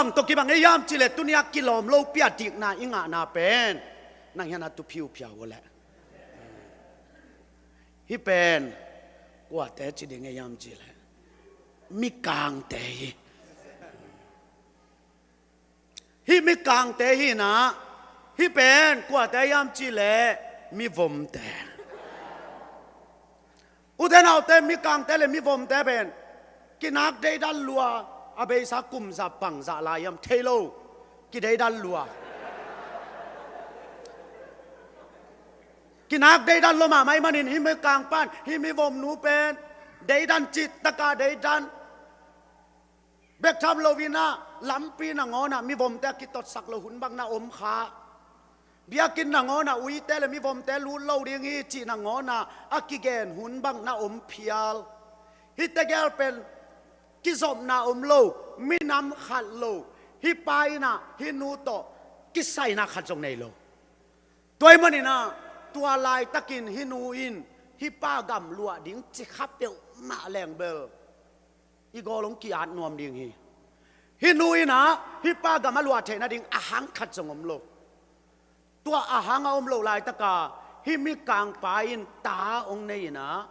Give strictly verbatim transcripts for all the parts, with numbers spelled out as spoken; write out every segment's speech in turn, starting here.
Bang tawh kibang ei hiam cih leh tuni a kilawm lopi a dikna i ngahna pen nang hian a tu phiuphiau uh leh. Hih pen kuate ci ding ei hiam cih leh mikangte hi. Hih mikangte hi inah, hih pen kuate hiam cih leh mivomte. Ute naute, mikangte le mivomte pen kinak deidan lua, a beisa kum za pang za lai hiam thei lo, kideidan lua. Kinak deidan lua mahmah ahih manin hih mikangpa'n hih mivomnu pen deidan cih taka deidan. Bek tham lo inah lampi nangawnah mivomte a kitotsak lo hun bang na om kha. Biakinn nangawnah uite le mivomte lut lo ding hi cih nangawnah a kigen hun bang na om phial. Hih tegel pen kizopna om lo, minam khat lo, hih pa inah hih nu tawh kisaina khat zong nei lo. Tua ahih maninah tua laitakin hih nu in hih pa gamluah ding ci kha peuhmah leng bel i gawl hong ki-at nuam ding hi. Hih nu inah hih pa gam a luah theih nading a hang khat zong om lo. Tua a hang a om loh laitaka hih mikangpa in ta hong nei inah,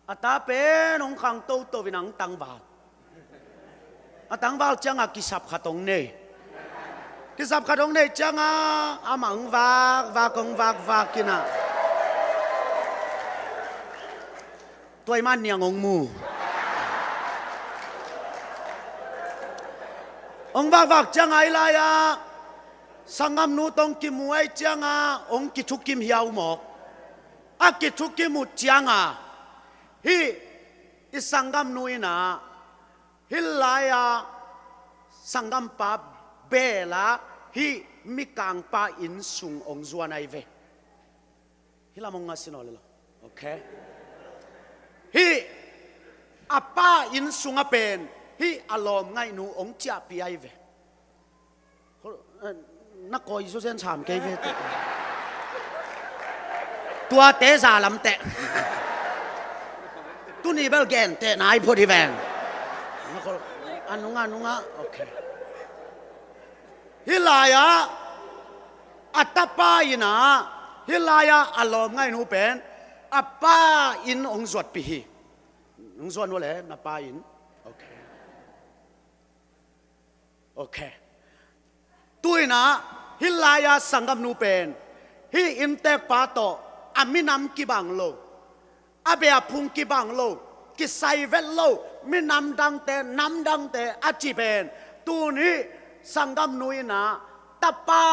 a ta pen hong khang toto inah hong tangval. A tangval ciangah kisap khat hong nei. Kisap khat hong nei ciangah amah hong vakvak, hong vakvak inah tua i man niang hong mu. Hong vakvak ciangah hih lai-ah sanggamnu tawh hong kimu ahih ciangah hong kithukim hiau mawk. A kithukim uh ciangah hih i sanggamnu inah hih lai-ah sanggampa beel ah hih mikangpa inn sung hong zuan ahi ve. Hih lam hong ngasia nawn le lo. Okay. Hih a pa inn sungah pen hih a lawmngaihnu hong ciahpih ahi ve. Na kawi susen sam kei ve. Tuate za lam teh. Tuni bel gen teh nai phot hi ven. A nungah, a nungah. Okay. Hih lai-ah a tapa inah, hih lai-ah a lawmngaihnu pen a pa inn hong zuatpih hi. Hong zuan uh le na pa inn. Okay. Okay. Tu inah hih lai-ah sanggamnu pen hih inntekpa tawh a minam kibang lo, a beh a phung kibang lo, kisai vet lo, minam dangte, nam dangte a cih pen tun hih sanggamnu inah tapa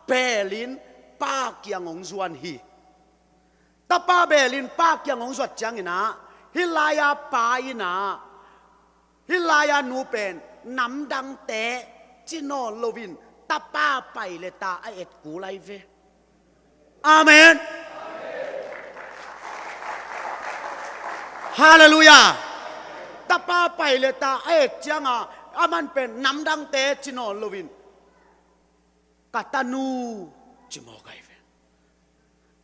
beelin pa kiang hong zuan hi. Tapa beelin pa kiang hong zuat cianginah hih lai-ah pa inah hih lai-ah nu pen namdangte ci nawn loin tapa pai le ta a et kul ahi ve. Amen. Halleluiah. Tapa pai le ta a et cianga aman pen namdangte ci nawn loin ka tanu ci mawk ahi ve.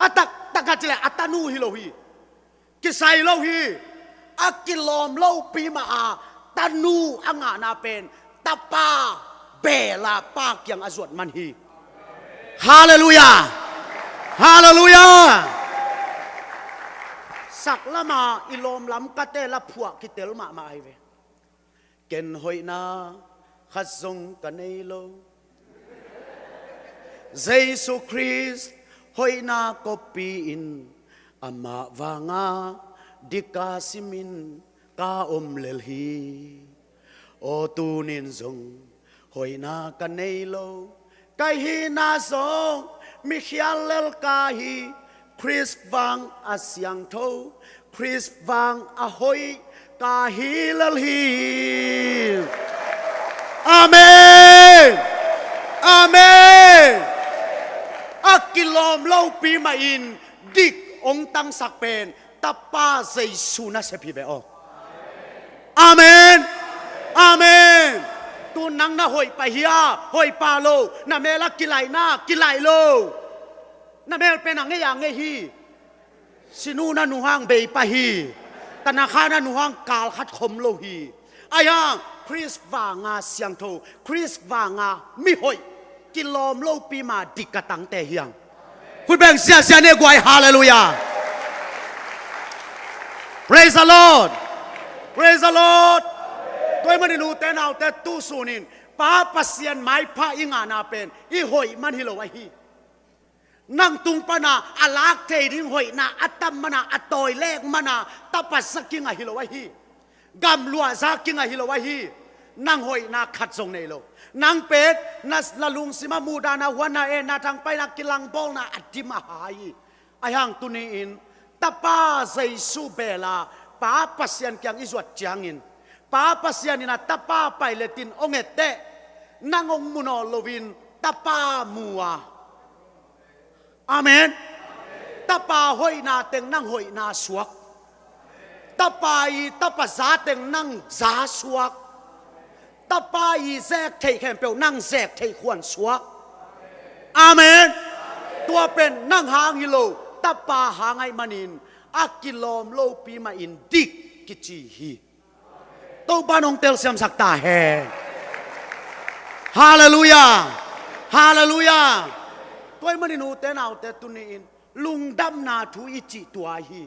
A taktak a ci le a tanu hi lo hi. Kisai lo hi. A kilawm lopi mah a tanu a ngahna pen tapa beel a pa kiang a zuat man hi. Halleluiah. Halleluiah. Saklama i lawmlam kate la phuah kitel mahmah ahi ve. Ken hoihna khat zong ka nei lo. Jesu Khrist hoihna koppi in amah vanga dika simin ka om lel hi. Aw tunin zong hoihna ka nei lo. Ka hihna zong mikhial lel ka hi. Khrist vang a siangtho, Khrist vang a hoih ka hi lel hi. Amen. Amen. A kilawm lopi mahin dik hong tangsak pen tapa Jesu nasep hi ve aw. Amen. Amen. Tu nang na hoih pah hia, hoih pah lo, na mel a kilaihna kilaih lo. Na mel pen a ngei a ngei hi. Sinu na nuhang bei pah hi. Tanakha na nuhang kal khat khom lo hi. Ahi hang Khrist vanga siangtho, Khrist vanga mihoih, kilawm lopi ma dik ka tangte hiang. Khut beng siasia ne guai, halleluiah. Praise the Lord. Praise the Lord. Tua ahih manin ute naute, tu sunin Pa Pasian maipha i ngahna pen i hoih man hi lo ahi. Nang tung pana a lak thei ding hoihna a tam mana, a tawi lek mana tapa za kinga hi lo ahi. Gamluah za kinga hi lo ahi. Nang hoihna khat zong nei lo. Nang pen na, na lungsim a muhdahna, huanna, etna, thangpaihna, kilangbawlna a dim a hai hi. Ahi hang tuni-in Tapa Jesu bela Pa Pasian kiang i zuat ciangin, Pa Pasian in a Tapa pailetin hong etteh, nang hong mu nawn loin Tapa mu a. Amen. Tapa hoihna teng nang hoihna suak. Tapa i tapa za teng nang za suak. Tapa i zek theih khempeuh nang zek theih khuan suak. Amen. Tua pen nang hang hi lo, Tapa hang ahih manin a kilawm lopi mahin dik kici hi. Topa in hong telsiamsak ta hen. Halleluiah. Halleluiah. Tua ahih manin ute naute, tuni-in lungdamna thu i cih tua hi.